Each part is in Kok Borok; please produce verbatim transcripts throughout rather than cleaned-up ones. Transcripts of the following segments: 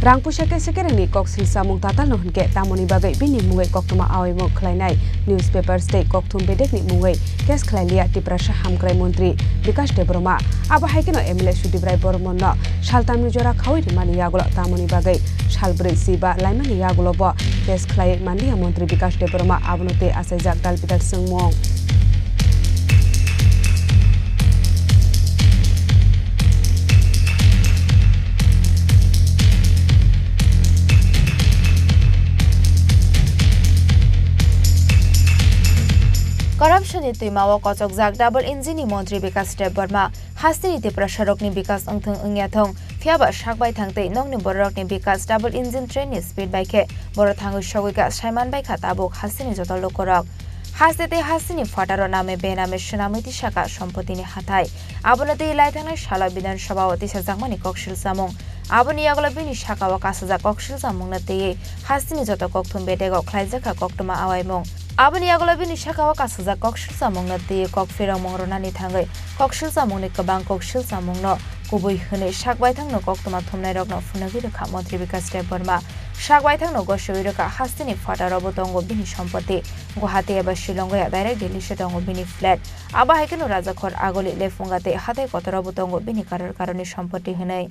Rang puisa kesa kerengni kok silsamung tatalno hwnkhe tamoni bagwi bini mungwi koktwma awaimung khlainai newspapers tei kokthum bedekni mungwi case khlai liya Tiprasa hamkrai montri Bikash Debbarma. Abo hai kheno M L A Sudip Rai Bormonno saltamni jora khaui rimani yagulo tamoni bagwi salbrwi siba laimani yagulo bo case khlai manliya montri Bikash Debbarma, abono tei achaijak dalbidal swngmung. Corruption ni twima o kochokjak double engine ni montri Bikash Debbarma. Hasteni Tiprasarokni bikas wngthung wngya thung, phiyaba sak bai thang tei nokni bororokni bikas double engine train ni speed bai khe borok thangwi sogwi kha, saiman bai kha tabuk hasteni joto lukurok. Haste tei hasteni phataro name bename swnamwi tisa kha sompotini hathai. Abono twi lai thangnai salo Bidhan Sabha o tisajakmani kok silsamung. Aboni yagulo bini saka o kasajak kok silsamungno twiwi hasteni joto kokthum bedego khlaijak kha koktwma awaimung. Aboni yagulo bini saka o kasajak kok silsamungno twiwi kok phirokmung rwnani thangwi kok silsamungni kwbang kok silsamungno kubui hwnwi sak baithangno koktwma thumnairokno phunugwi rwkha montri Bikash Debbarma. Sak baithangno gosiwi rwkha hasteni phataro bo tongo bini sompoti. Guwahati eba Shillong ya direct Delhi se tongo bini flat. Abo hai kheno Rajakhor, Agoli, Lefunga tei hathai kotoro bo tongo bini karor karoni sompoti hwnwi.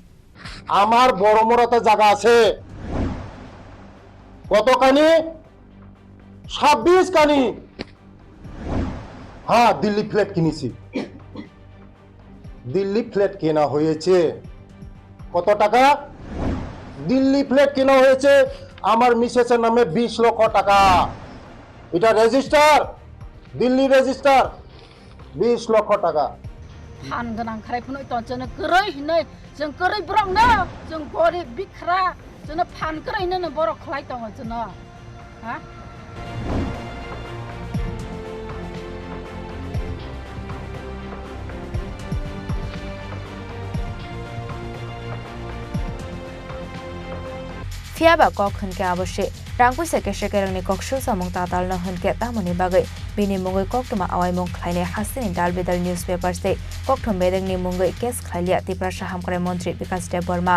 আমার বড় মোড়াতে জায়গা আছে কত কানি? ছাব্বিশ কানি। হ্যাঁ, দিল্লি ফ্ল্যাট কিনেছি। দিল্লি ফ্ল্যাট কেনা হয়েছে। কত টাকা? দিল্লি ফ্ল্যাট কেনা হয়েছে আমার মিসেসের নামে বিশ লক্ষ টাকা। এটা রেজিস্টার, দিল্লি রেজিস্টার। বিশ লক্ষ টাকা। Phan gwnang khlai phunui tong chwng kwrwi hinui, chwng kwrwi borok no, chwng gorib bikhra, chwngno phan kwrwi hinui no borok khlai tongo chwngno. Ha? Phiyaba kok hwnkhe abo se. Rang puisa kesa kerengni kok silsamung tatalno hwnkhe tamoni bagwi bini mungwi koktwma awaimung khlainai hasteni dal bidal newspapers tei kokthum bedekni mungwi case khlai liya Tiprasa hamkrai montri Bikash Debbarma.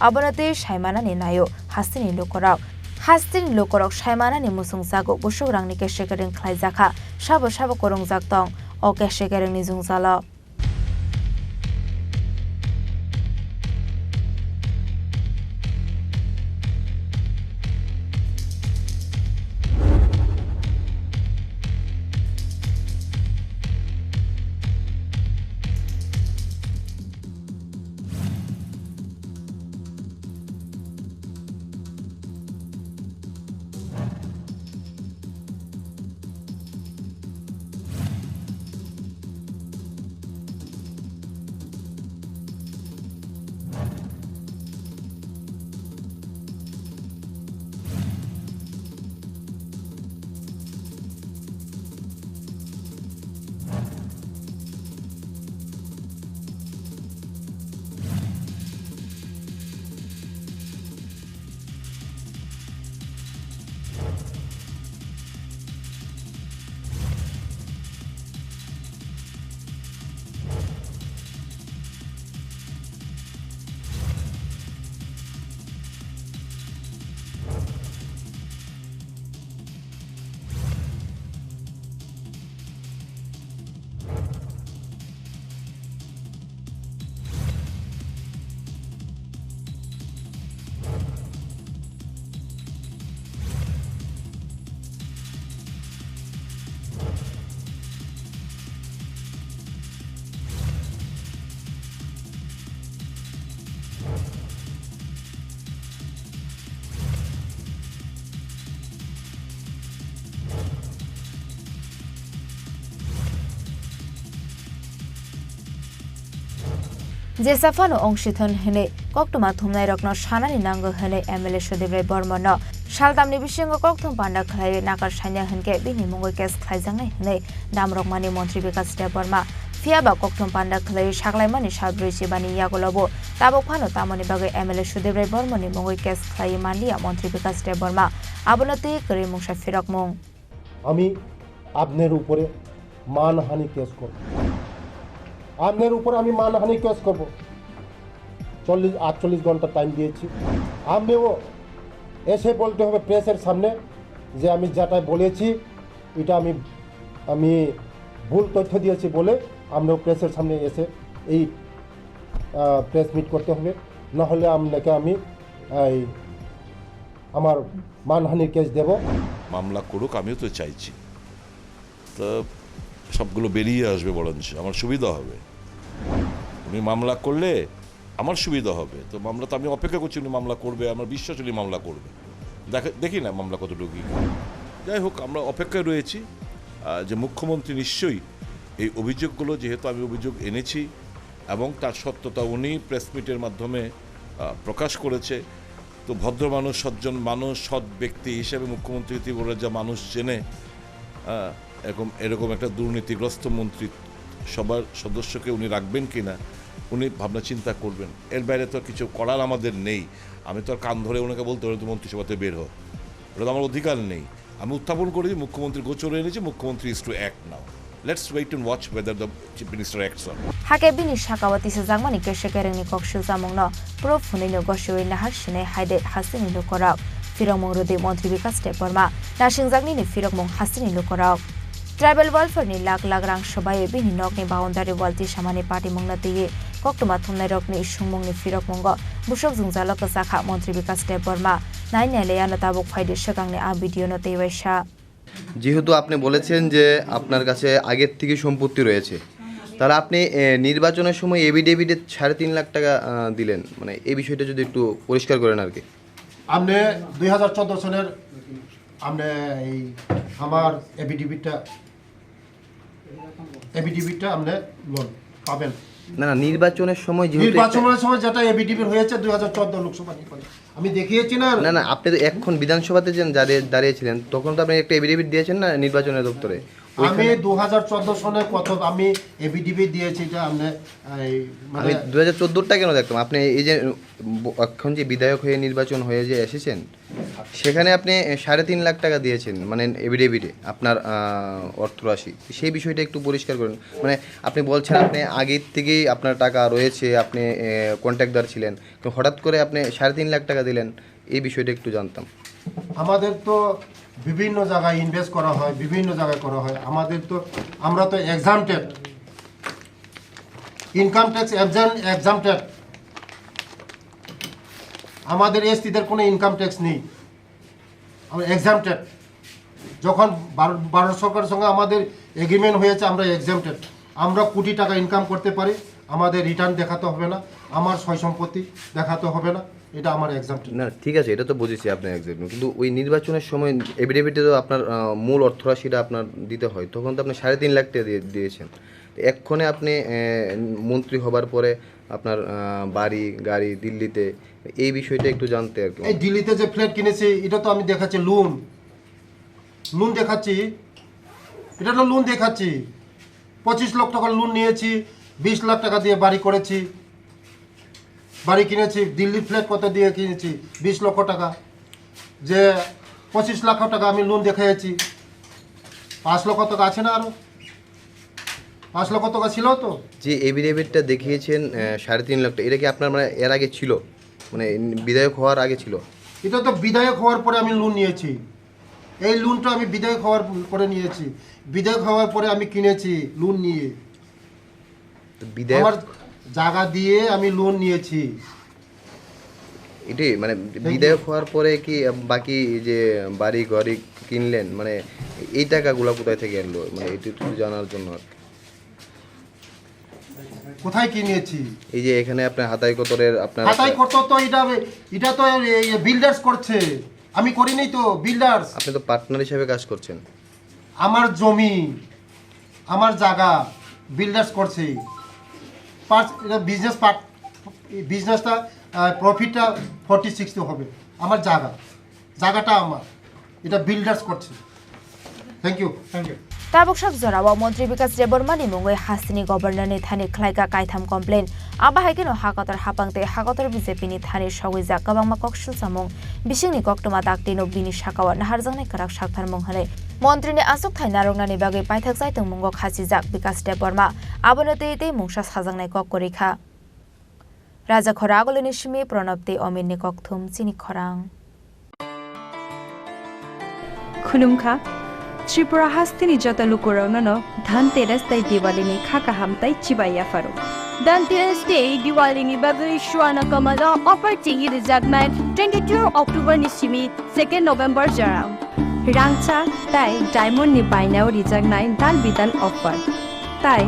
Abono twi saimanani naio hasteni lukurok. Hasteni lukurok saimanani muchungjago busuk rangni kesa kereng khlaijakha, sabo sabo kwrwngjak tong o kesa kerengni jwngjalo. Jesa phano ongsithon hinwi koktwma thumnairokno sanani nango hinwi M L A Sudip Rai Bormano saltamni bisingo kokthum panda khlaiwi nakar sanya hinkhe bini mungwi case khlaijaknai hinwi damrokmani montri Bikash Debbarma. Phiyaba kokthum panda khlaiwi saklaimani sal brwi chibani yagulobo tabuk phano tamoni bagwi M L A Sudip Rai Bormani mungwi case khlaiwi manliya montri Bikash Debbarma. Abono twi kwrwi mungsa phirokmung. আমি আপনার উপরে মানহানি কেস করব। আপনার উপরে আমি মানহানি কেস করব। চল্লিশ আটচল্লিশ ঘন্টা টাইম দিয়েছি। আপনিও এসে বলতে হবে প্রেসের সামনে যে আমি যেটা বলেছি, এটা আমি আমি ভুল তথ্য দিয়েছি বলে আপনিও প্রেসের সামনে এসে এই প্রেস মিট করতে হবে। না হলে আপনাকে আমি এই আমার মানহানির কেস দেব। মামলা করুক, আমিও তো চাইছি। তো সবগুলো বেরিয়ে আসবে, বরঞ্চ আমার সুবিধা হবে। উনি মামলা করলে আমার সুবিধা হবে। তো মামলা তো আমি অপেক্ষা করছি, উনি মামলা করবে, আমার বিশ্বাস উনি মামলা করবে। দেখে দেখি না মামলা কতটুকু কী। যাই হোক, আমরা অপেক্ষায় রয়েছি যে মুখ্যমন্ত্রী নিশ্চয়ই এই অভিযোগগুলো, যেহেতু আমি অভিযোগ এনেছি এবং তার সত্যতা উনি প্রেস মিটের মাধ্যমে প্রকাশ করেছে, তো ভদ্র মানুষ, সজ্জন মানুষ, সৎ ব্যক্তি হিসেবে মুখ্যমন্ত্রী ত্রিপুরার যা মানুষ চেনে, এরকম এরকম একটা দুর্নীতিগ্রস্ত মন্ত্রী সভার সদস্যকে উনি রাখবেন কিনা, উনি ভাবনা চিন্তা করবেন। এর বাইরে তো আর কিছু করার আমাদের নেই। আমি তো আর কান ধরে ওনাকে বলতে পারি, "তুই মন্ত্রিসভাতে বের হ।" ওটা তো আমার অধিকার নেই। আমি উত্থাপন করেছি, মুখ্যমন্ত্রী গোচরে এনেছি, মুখ্যমন্ত্রী is to act now. Let's wait and watch whether the Chief Minister acts on it. Hake bini sakao tisajakmani kesa kerengni kok sujamungno proof hwnwino gosiwi nahar sinai hai de hasteni lukorok. Phirokmung rwdi Montri Bikas Debbarma, nasingjaknini phirokmung hasteni lukorok. Tribal welfare ni lakh lakh rang swbaiwi bini nokni boundary wall tisamani patimungno twiwi koktwma thumnairokni sungmungni phirokmungo buswk jwngjalo kwchakha Montri Bikas Debbarma. Nai nailai ano tabuk phaidi swkangni a video no tei waisa. যেহেতু আপনি বলেছেন যে আপনার কাছে আগের থেকে সম্পত্তি রয়েছে, তাহলে আপনি এ, নির্বাচনের সময় এফিডেভিটে সাড়ে তিন লাখ টাকা আহ, দিলেন, মানে এই বিষয়টা যদি একটু পরিষ্কার করেন আর কি। আপনি দুই হাজার চোদ্দ সনের আপনি এই আমার এফিডেভিটটা এফিডেভিটটা আপনি লোন পাবেন। না না, নির্বাচনের সময় যেহেতু একটা- নির্বাচনের সময় যেটা এফিডেভিট হয়েছে দুই হাজার চোদ্দ লোকসভা নির্বাচন, আমি দেখিয়েছি না? না না, আপনি তো এখন বিধানসভাতে যে দাঁড়িয়ে দাঁড়িয়েছিলেন, তখন তো আপনি একটা এফিডেভিট দিয়েছেন না নির্বাচনের দপ্তরে? আমি ওইখানে- দু হাজার চোদ্দ সনে কত আমি এফিডেভিট দিয়েছি, এটা আপনি এই, মানে আমি দু হাজার চোদ্দোরটা কেন দেখতাম? আপনি এই যে ব- এখন যে বিধায়ক হয়ে নির্বাচন হয়ে যে এসেছেন, সেখানে আপনি এ, সাড়ে তিন লাখ টাকা দিয়েছেন, মানে এফিডেভিটে আপনার আহ, অর্থরাশি, সেই বিষয়টা একটু পরিষ্কার করেন। মানে আপনি বলছেন আপনি আগের থেকেই আপনার টাকা রয়েছে, আপনি এ, কন্ট্রাক্টদার ছিলেন, তো হঠাৎ করে আপনি সাড়ে তিন লাখ টাকা দিলেন, এই বিষয়টা একটু জানতাম। আমাদের তো বিভিন্ন জায়গায় ইনভেস্ট করা হয়, বিভিন্ন জায়গায় করা হয়। আমাদের তো, আমরা তো এক্সামটেড, ইনকাম ট্যাক্স এক্সামটেড। আমাদের এসটিদের কোনো ইনকাম ট্যাক্স নেই, আমরা এক্সামটেড। যখন ভারত ভারত সরকারের সঙ্গে আমাদের এগ্রিমেন্ট হয়েছে, আমরা এক্সামটেড। আমরা কোটি টাকা ইনকাম করতে পারি, আমাদের রিটার্ন দেখাতে হবে না, আমার সয় সম্পত্তি দেখাতে হবে না, এটা আমার এক্সামটেড। না, ঠিক আছে, এটা তো বুঝেছি আপনার এক্সামটেড, কিন্তু ওই নির্বাচনের সময় এফিডেভিটে তো আপনার আহ, মূল অর্থরাশিটা আপনার দিতে হয়, তখন তো আপনি সাড়ে তিন লাখ টাকা দিয়ে দিয়েছেন। তো এক্ষণে আপনি আহ, মন্ত্রী হবার পরে আপনার আহ, বাড়ি গাড়ি দিল্লিতে, এই বিষয়টা একটু জানতে আর কি। এই দিল্লিতে যে ফ্ল্যাট কিনেছি, এটা তো আমি দেখাচ্ছি লোন, লোন দেখাচ্ছি, এটা তো লোন দেখাচ্ছি। পঁচিশ লক্ষ টাকার লোন নিয়েছি, বিশ লাখ টাকা দিয়ে বাড়ি করেছি, বাড়ি কিনেছি। দিল্লির ফ্ল্যাট কত দিয়ে কিনেছি? বিশ লক্ষ টাকা। যে পঁচিশ লাখ টাকা আমি লোন দেখাইছি, পাঁচ লক্ষ টাকা আছে না আরো? পাঁচ লক্ষ টাকা ছিল তো? যে এফিডেভিটটা দেখিয়েছেন আহ, সাড়ে তিন লাখ টাকা, এটা কি আপনার মানে এর আগে ছিল, মানে বিধায়ক হওয়ার আগে ছিল? এটা তো বিধায়ক হওয়ার পরে আমি লোন নিয়েছি। এই লোনটা আমি বিধায়ক হওয়ার পরে নিয়েছি। বিধায়ক হওয়ার পরে আমি কিনেছি লোন নিয়ে। তো বিধায়ক আমার জায়গা দিয়ে আমি লোন নিয়েছি। এটাই মানে বিধায়ক হওয়ার পরে কি আহ, বাকি যে বাড়ি গাড়ি কিনলেন, মানে এই টাকাগুলো কোথায় থেকে আনলো, মানে এটা একটু জানার জন্য আর কি। কোথায় কিনেছি? এই যে এখানে আপনার হাতাই কতরের আপনার হাতাই কত তো এটা এটা তো বিল্ডার্স করছে, আমি করিনি তো। বিল্ডার্স। আপনি তো পার্টনার হিসেবে কাজ করছেন। আমার জমি, আমার জায়গা, বিল্ডার্স করছে। পার্স- এটা বিজনেস পার্ট বিজনেসটা প্রফিটটা ফর্টি সিক্সটি হবে। আমার জায়গা, জায়গাটা আমার, এটা বিল্ডার্স করছে। Thank you. Thank you. Tabuk sak jorao Montri Bikas Debbarma ni mungwi hasteni Governor ni thani khlaika kaitham complain. Abo hai kheno hakotor hapang tei hakotor B J P ni thani sogwijak kwbangma kok sujamung. Bisingni koktwma daktino bini sakao naharjaknai kwrak saktharmung hwnwi Montri ni achukthai narwknani bagwi paithak chai tongmungo khachijak Bikas Debbarma. Abono twi tei mungsa sajaknai kok kwrwi kha. Raja khoragulini simi Pranab tei Omirni kokthum chini khorang. Khulumkha, Tripura hasteni joto lukurokno Dhanteras tei Diwalini kha kaham tei chibai yapharo. Dhanteras tei Diwalini bagwi Swarna Kamal o offer chengwi rwjaknai twenty-two October ni simi second November jora. Rangchak tei diamond ni bainao rijaknai dal bidal offer. Tai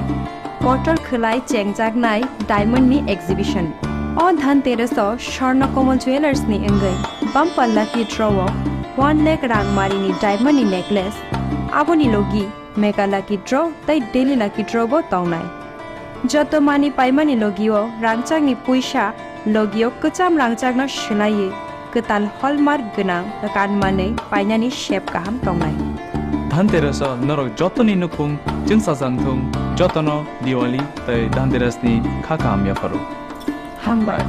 kotor khwlai chengjaknai diamond ni exhibition. O Dhanteras o Swarna Kamal Jewellers ni wngwi bumper lucky draw o one lakh rang mari ni diamond ni necklace, aboni logi mega lucky draw tei daily lucky draw bo tongnai. Joto mani paimani logio rangchakni puisa logio kwcham rangchakno swlaiwi kwtal hallmark gwnang kanmanwi painani sep kaham tongnai. Dhanteras o norok jotoni nukhung chwngsajak thung, jotono Diwali tei Dhanteras ni kha kaham yapharo. Hambai.